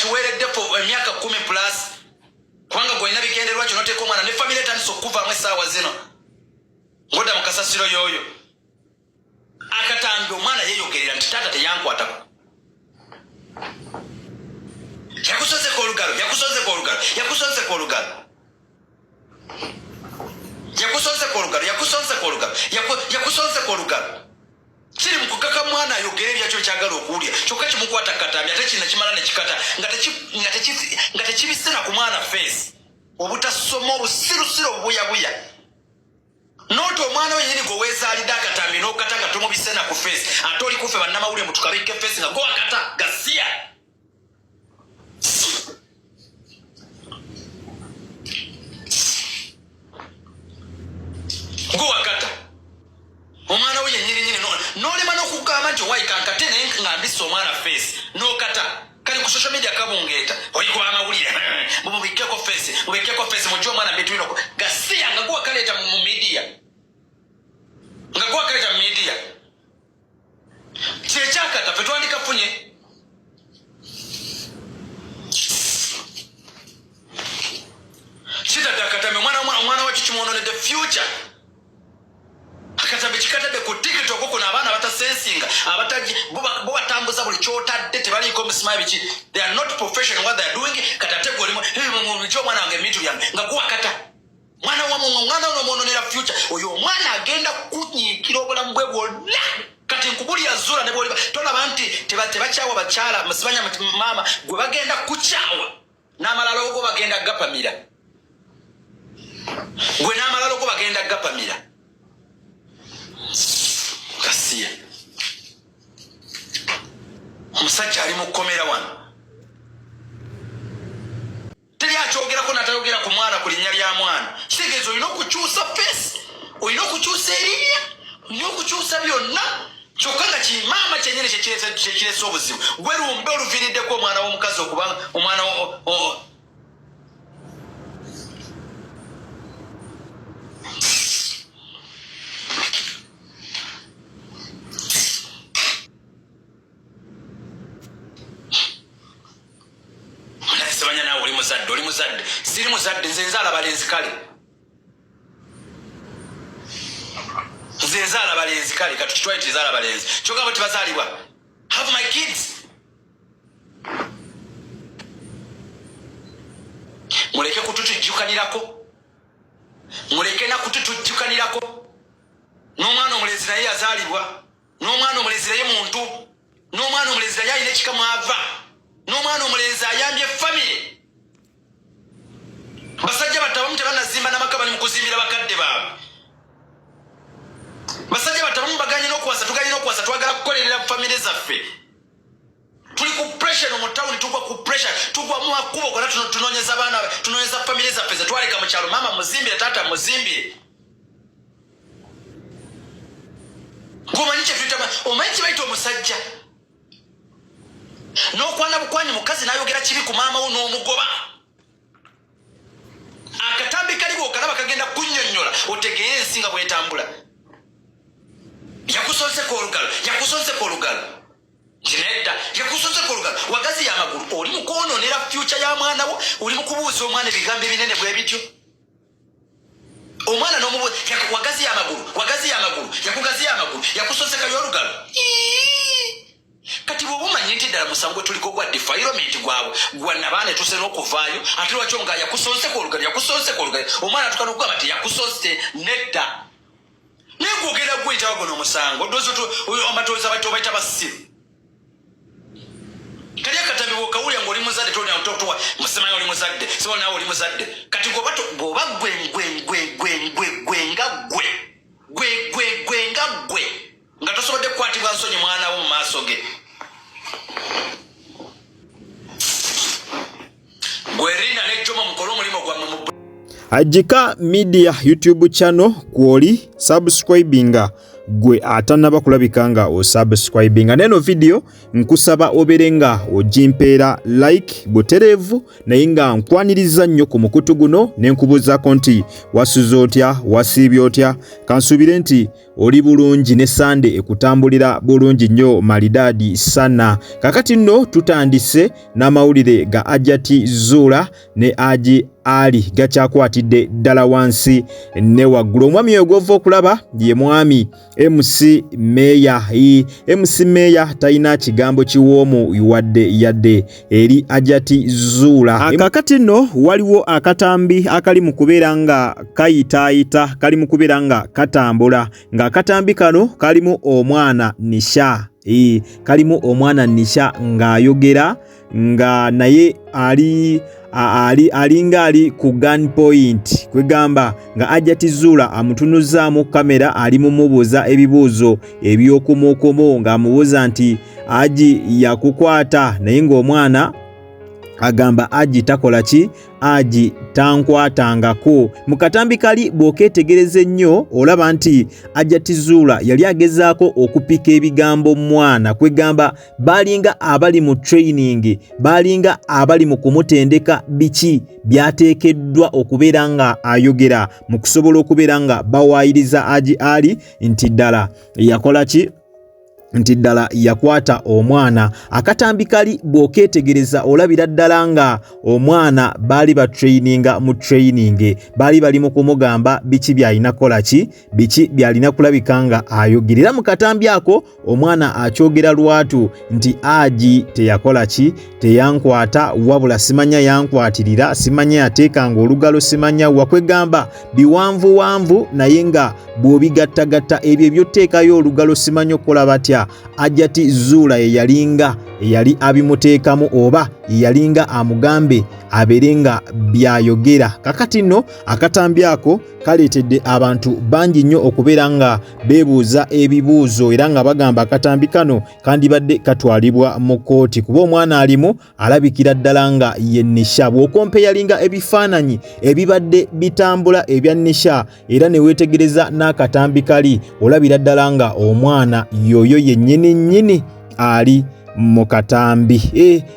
ng'akiweeredde for emyaka 10 plus, kubanga gwolina bigendererwa kyo noteeka omwana ne famire etandise okukuvaamu essaawa zino ng'odda mu kasasiro y'oyo. Akatambi omwana yeeyogerera nti taata teyankwatako. Yakusozeko olugalo, yakusozeko olugalo, yakusozeko olugalo, yakusozeko olugalo, yakusozeko olugalo, yakusozeko olugalo. Kiri mu kukaka mwana ayogere ebyakyo kyagala okuwulira, kyokka kimukwata katambi ate kino kimala nekikata nga tekibisena ku mwana feesi. Obutasoma, obusirusiru, obubuyabuya. Nooti omwana we nyini gwe weezaalidde akatambi n'okata nga tomubisena ku feesi, ate oli kufe bannamawulire mutukabikke feesi nga gwewakata gasiya. Gwewakata omwana we yenyini nyini n'olema n'okugamba nti owayi kankate naye nga mbisse omwana feesi n'okata. Kali ku social media kabungeeta oyikuba amawulire, mumubikkeko feesi, mubikkeko feesi, mujje omwana mbitulina gasiya nga gwewakaleeta mu media, nga gwewakaleeta mu media. Kyekyakata fe twandikafunye. Kitadde akatambi omwana wakyo kimwononedde future. Akatambi kikatadde ku TikTok kuno abaana batasensinga, abataji bo batambuza buli kyotadde, tebaliiko musima biki, they are not professional what they are doing. Kati ate gwe olimu omwana wange ebintu byange nga guwakata mwana wa mwana ono omwononera future. Oyo omwana agenda kunyiikira obulamu bwe bwonna. Kati nkubulira Zula ne bwoliba tolaba nti tebakyawa bakyala musibanya maama gwe bagenda kukyawa n'amalala ogo bagenda gapamira gwe n'amalala ogo bagenda gapamira kasiya. Omusajja ali mu kkomera wano, teri akyogerako natayogera ku mwana ku linnya lya mwana. Kitegeeza olina okukyusa face, olina okukyusa erinnya, olina okukyusa byonna, kyokka nga kimaama kyenyini kyekirese obuzibu. Gwe lumbe oluviiriddeko omwana w'omukazi okuba omwana. Sebanya naawe oli muzadde, oli muzadde. Siri muzadde nze, nzaala balenzi. Kale nze nzaala balenzi, kale katukitwale ti nzaala balenzi, kyokka bo tebazaalibwa. Have my kids. Muleke kututujjukanirako, muleke nakututujjukanirako. N'omwana omulenzi naye yazaalibwa, n'omwana omulenzi naye muntu, n'omwana omulenzi naye alina ekika mwava, n'omwana omulenzi ayambye famire. Basajja battabamu tebanazimba n'amaka, bali mu kuzimbira bakadde baabwe. Basajja battabamu baganye n'okuwasa, tuganye n'okuwasa, twagala kukolerera famire zaffe. Tuli ku pressure no mu town, tugwa ku pressure, tugwa mu makubo gonna, tunoonyeza baana, tunoonyeza famire zaffe zetwaleka mu kyalo. Maama muzimbire, taata muzimbire. Gwomanyi kyetuyita, omanyi kyebayita omusajja n'okwana bukwanyi mukazi n'ayogera kibi ku maama wo n'omugoba. Akatambi kali bw'okalaba kagenda kunnyonnyola otegeere ensi nga bwetambula. Yakusonseko olugalo, yakusonseko olugalo, kinedda yakusonseko olugalo, wagazi y'amagulu. Oli mu kwonoonera future ya mwana wo, oli mu kubuuza omwana ebigambo ebinene bwe bityo. Omwana n'omubuuza wagazi y'amagulu, wagazi y'amagulu, yakugazi y'amagulu, yakusonsekayo olugalo. Kati bw'oba omanyi nti ddala musango gwe tuliko gwa defilement gwabwe gwa nabaana etuse n'okuvaayo, ate lwaki nga yakusonseko olugalo, yakusonseko olugalo? Omwana atuka n'okugamba nti yakusonse, nedda. Naye gwogenda guyitawo guno omusango amatoozi abaita obaita basiru. Kali akatambi bwokawulira ng'oli muzadde totuwa musimanyi oli muzadde, siba naawe oli muzadde. Kati bw'oba gwe gwe gwe gwe gwe gwe nga gwe gwe gwe gwe nga gwe nga tosobodde kukwatibwa nsonyi mwana wo mu maaso ge, gwe Rina ne Joma mukole omulimu gwammwe mu Ajika Media YouTube channel kwoli subscribinga, gwe atanaba kulabika nga osubscribinga. Neno video nkusaba obeere nga ogimpeera like butereevu, naye nga nkwaniriza nnyo ku mukutu guno ne nkubuuzaako nti wasuze otya, wasiibye otya? Kansuubire nti oli bulungi ne Sande ekutambulira bulungi nnyo malidaadi sana. Kakati nno tutandise n'amawulire ga Hajjati Zuula ne Haji Ali gakyakwatidde ddala wansi ne waggulu. Omwami oyo gw'ova okulaba ye mwami MC Meeya. MC Meeya talina kigambo kiwoomu wadde yadde eri Hajjati Zuula. Kakati nno waliwo akatambi akali mu kubeera nga kayitaayita, kali mu kubeera nga katambula, ng'akatambi kano kalimu omwana Nisha. Kalimu omwana Nisha ng'ayogera nga naye ali ali alinga ali ku gun point, kwegamba nga Hajjati Zuula amutunuzaamu kamera, ali mumubuuza ebibuuzo eby'okumukumu, ng'amubuuza nti Haji yakukwata, naye ng'omwana agamba Haji takola ki, Haji tankwatangako. Mu katambi kali bw'okeetegereza ennyo olaba nti Hajjati Zuula yali agezaako okupika ebigambo mwana, kwegamba balinga abali mu training, balinga abali mu kumutendeka biki byateekeddwa okubeera nga ayogera mu kusobola okubeera nga bawaayiriza Haji Ali nti ddala yakola ki, nti ddala yakwata omwana. Akatambi kali bw'okeetegereza olabira ddala nga omwana baali batraininga mu training, baali bali mu kumugamba biki by'alina kukola ki, biki by'alina kulabika nga ayogera. Era mu katambi ako omwana akyogera lwatu nti Haji teyakola ki, teyankwata, wabula simanya yankwatirira, simanya yateekanga olugalo, simanya wakwegamba biwanvuwanvu, naye nga bw'obigattagatta ebyo eby'oteekayo olugalo simanya okukola batya. Hajjati Zuula ye yalinga eyali abimuteekamu oba ye yalinga amugambe abeere nga byayogera. Kakati nno akatambi ako kaleetedde abantu bangi nnyo okubeera nga beebuuza ebibuuzo, era nga bagamba akatambi kano kandibadde katwalibwa mu kkooti kuba omwana alimu alabikira ddala nga ye Nisha. Bw'okompeyalinga ebifaananyi ebibadde bitambula ebya Nisha era ne weetegereza n'akatambi kali, olabira ddala nga omwana yoyo yennyini nnyini ali mu katambi.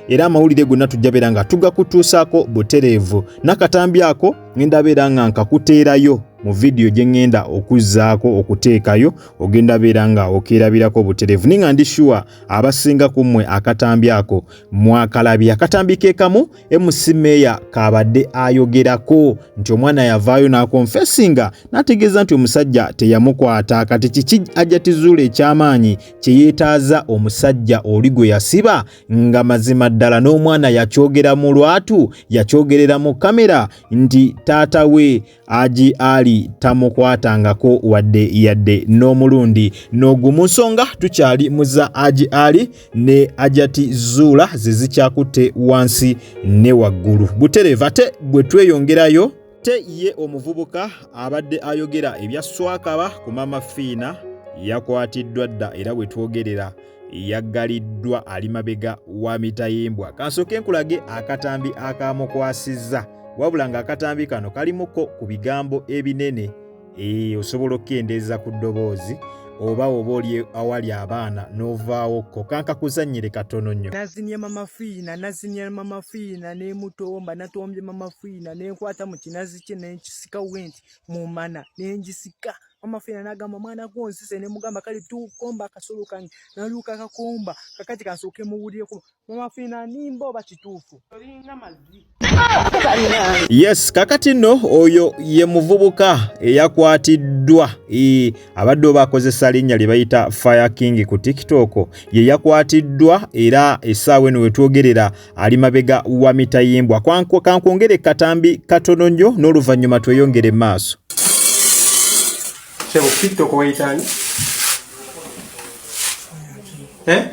Era amawulire gonna tujja beera nga tugakutuusaako butereevu. N'akatambi ako ngenda beera nga nkakuteerayo mu vidiyo gye ngenda okuzzaako okuteekayo, ogenda beera nga okeerabirako butereevu. Naye nga ndi sure abasinga ku mmwe akatambi ako mwakalabye. Akatambi ke kamu MC Meeya kabadde ayogerako nti omwana yavaayo n'akonfesinga n'ategeeza nti omusajja teyamukwata. Kati kiki Hajjati Zuula eky'amaanyi kye yeetaaza omusajja oli gwe yasiba, nga mazima ddala n'omwana yakyogera mu lwatu, yakyogerera mu kamera nti taata we Haji Ali tamukwatangako wadde yadde n'omulundi n'ogumu. Nsonga tukyali mu za Haji Ali ne Hajjati Zuula ze zikyakutte wansi ne waggulu butereevu. Ate bwe tweyongerayo, te ye omuvubuka abadde ayogera ebya Swakaba ku Mama Fiina yakwatiddwa dda, era bwe twogerera yaggaliddwa, ali mabega wa mitayimbwa. Kansooke nkulage akatambi akamukwasizza, wabula ng'akatambi kano kalimuko ku bigambo ebinene. Osobola okukendeeza ku ddoboozi oba oli awali abaana n'ovaawokko. Kankakuzannyire katono nnyo. Nazinye Mama Fiina, nazinye Mama Fiina n'emutomba, natombye Mama Fiina n'enkwata mu kinazi kye n'enkisika wenti mu mana n'engisika. Mama Fiina n'agamba mwana gw'onsise, ne mugamba kale tukomba akasolo kange, naluuka akakomba kakati kansooke muwulireko. Mama Fiina nimba oba kituufu? Yes, kakati nno oyo ye muvubuka eyakwatiddwa, abadde oba akozesa linnya lye bayita Fire King ku TikTok, ye yakwatiddwa era essaawa eno wetwogerera ali mabega wa mitayimbwa. Kankwongere katambi katono nnyo n'oluvannyuma tweyongere maaso. Sebo, TikTok wayitani?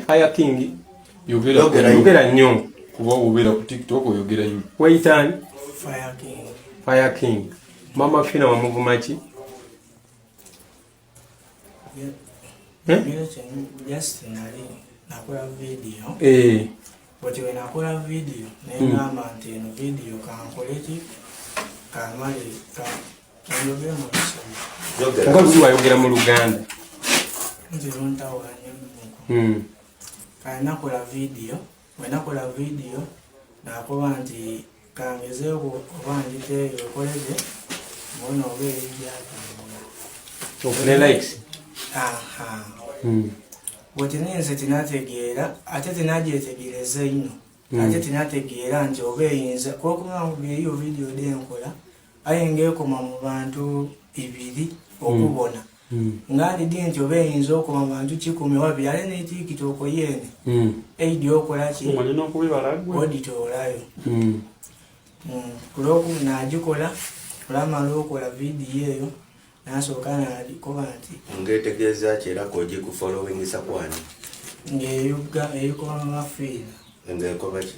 Fire King. Yogera nnyo. Kuba obeera ku TikTok oyogera nnyo. Wayitani? Fire King. Fire King. Mama Fiina wamuvuma ki? Just nali nakola video. Bwati bwe nakola video ne ngamba nti eno video kankole ki, kamale kanjogere mu Lusoma. Nga lusi wayogera mu Luganda. Nti luntawanya nnyo. Kale nakola video, bwe nakola video nakoba nti kangezeeko oba ngiteeyo ekoleze mbona oba erijjatambula. Ofune likes. Aha. Bwoti ninze tinategeera, ate tinagyetegereza ino. Ate tinategeera nti oba eyinza kuba eriyo vidiyo denkola, aye ngaekoma mu bantu ibiri okubona. Nga ndidi nti oba eyinza okoma mu bantu 10 wabiri, ate ne TikTok yeene eidi okola ki Olina okubibala gwe. Oditoolayo. Kulwoku nagikola, olwamala okola vidiyo eyo nasooka nagikoba nti Ngetegeeza ki era kogikufollowingisa kwani? Ng'eyuga eyikoba Mama Fiina. Ngaekoba ki?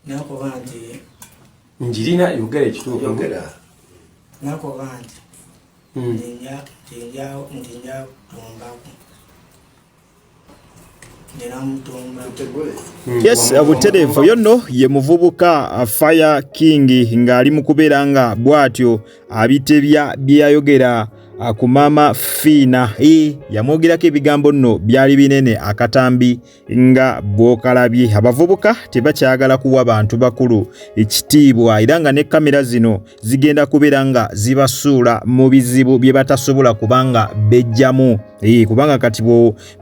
Nakoba nti Njirina, yogera ekituufu. Yogera. Nakoba nti nti nja kutumbaku, ndinamutumba. Yes, butereevu. Yo nno ye muvubuka Fire King ng'ali mu kubeera nga bw'atyo abitebya bye yayogera ku Maama Fiina. Yamwogerako ebigambo nno byali binene, akatambi nga bw'okalabye. Abavubuka tebakyagala kuwa bantu bakulu ekitiibwa, era nga ne kamera zino zigenda kubeera nga zibasuula mu bizibu bye batasobola kubanga bejjamu. Kubanga kati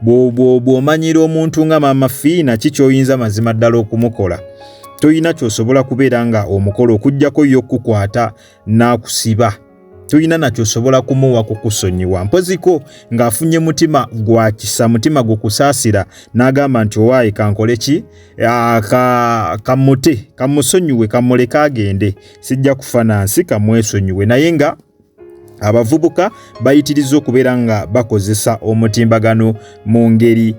bw'omanyira omuntu nga Maama Fiina, ki ky'oyinza mazima ddala okumukola? Toyina ky'osobola kubeera nga omukola okuggyako yo okukwata n'akusiba. Toyina nakyosobola kumuwa kukusonyiwa, mpoziko ng'afunye mutima gwa kisa, mutima gukusaasira, n'agamba nti owaaye kankole ki, kamute, kamusonyiwe, kamuleke agende, sijja kufa nansi, kamwesonyiwe. Naye nga abavubuka bayitiriza okubeera nga bakozesa omutimbagano mu ngeri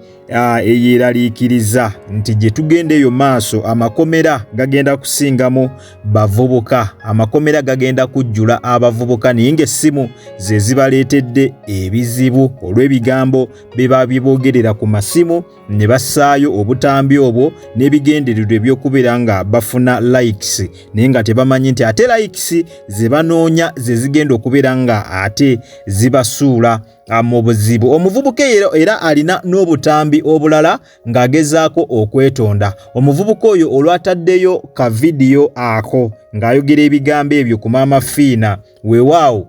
eyeeraliikiriza nti gye tugenda eyo maaso amakomera gagenda kusingamu bavubuka, amakomera gagenda kujjula abavubuka, naye ng'essimu ze zibaleetedde ebizibu olw'ebigambo bye babiboogerera ku masimu ne bassaayo obutambi obwo n'ebigendererwa eby'okubeera nga bafuna likes, naye nga tebamanyi nti ate likes ze banoonya ze zigenda okubeera nga ate zibasuula mu buzibu. Omuvubuka era alina n'obutambi obulala ng'agezaako okwetonda. Omuvubuka oyo olwataddeyo ka vidiyo ako ng'ayogera ebigambo ebyo ku Maama Fiina, weewaawo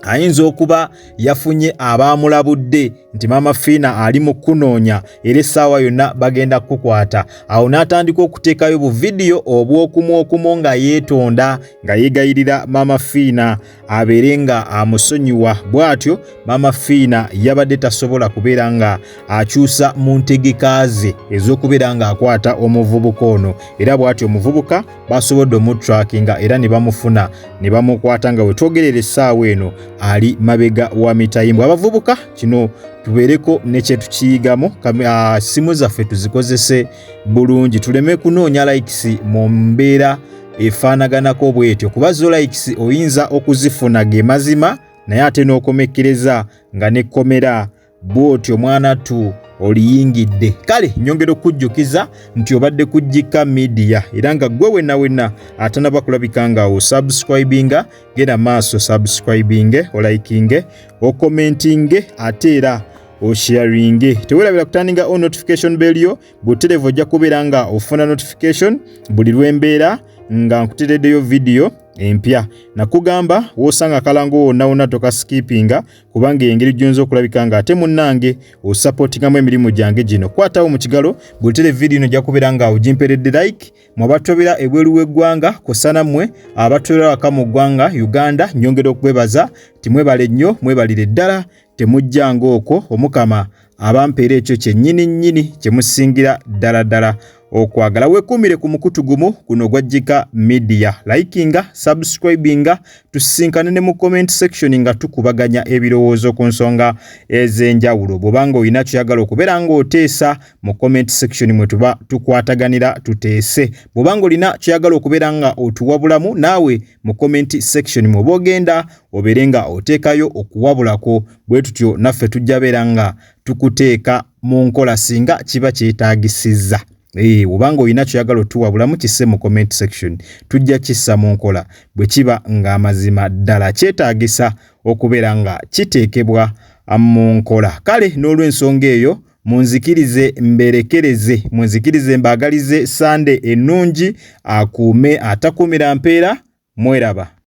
ayinza okuba yafunye abaamulabudde nti Maama Fiina ali mu kunoonya era essaawa yonna bagenda kukukwata. Awo n'atandika okuteekayo buvidiyo obw'okumu okumu nga yeetonda, nga yeegayirira Maama Fiina abeere nga amusonyiwa. Bw'atyo Maama Fiina yabadde tasobola kubeera nga akyusa mu ntegeka ze ez'okubeera ng'akwata omuvubuka ono, era bw'atyo omuvubuka basobodde omutrackinga era ne bamufuna ne bamukwata nga wetwogerera essaawa eno ali mabega wa mitayimbwa. Abavubuka kino tubeereko ne kye tukiyigamu, simu zaffe tuzikozese bulungi, tuleme kunoonya likes mu mbeera efaanaganako bwetyo, kuba zo likes oyinza okuzifuna ge mazima, naye ate n'okomekkereza nga nekkomera bw'otyo mwana tu oliyingidde. Kale nyongera okujjukiza nti obadde ku Gika Media, era nga gwe wenna wenna atanaba kulabika nga osubscribinga, genda maaso subscribinge, olikinge, okommentinge, ate era osharinge. Tewerabira kutandinga on notification bell yo butereevu, ojja kubeera nga ofuna notification buli lw'embeera nga nkutereddeyo vidiyo empya. Nakugamba w'osanga akalango wonna wonna tokaskipinga, kubanga engeri gy'oyinza okulabika nga ate munnange osupportingamu emirimu gyange gino. Kwatawo mu kigalo buli tere vidiyo ino ojja kubeera nga ogimperedde like. Mwabatobera ebweru w'eggwanga kw'ossa nammwe abatobera waka mu ggwanga Uganda, nnyongera okwebaza nti mwebale nnyo, mwebalire ddala, temujjanga okwo. Omukama abampeera ekyo kyennyini nnyini kye musingira ddala ddala okwagala. Weekuumire ku mukutu gumu guno ogwa Gika Media, likinga, subscribinga, tusisinkane ne mu comment section nga tukubaganya ebirowoozo ku nsonga ez'enjawulo. Bw'obanga olina kyoyagala okubeera ng'oteesa mu comment section mwe tuba tukwataganira tuteese. Bw'obanga olina kyoyagala okubeera nga otuwabulamu, naawe mu comment section mwe ogenda obeere nga oteekayo okuwabulako, bwe tutyo naffe tujja beera nga tukuteeka mu nkola singa kiba kyetaagisizza. Obanga olina kyoyagala otuwabulamu kisse mu comment section, tujja kissa mu nkola bwe kiba ng'amazima ddala kyetaagisa okubeera nga kiteekebwa mu nkola. Kale n'olw'ensonga eyo munzikirize mberekereze, munzikirize mbaagalize Sande ennungi. Akuume atakuumira mpeera, mweraba.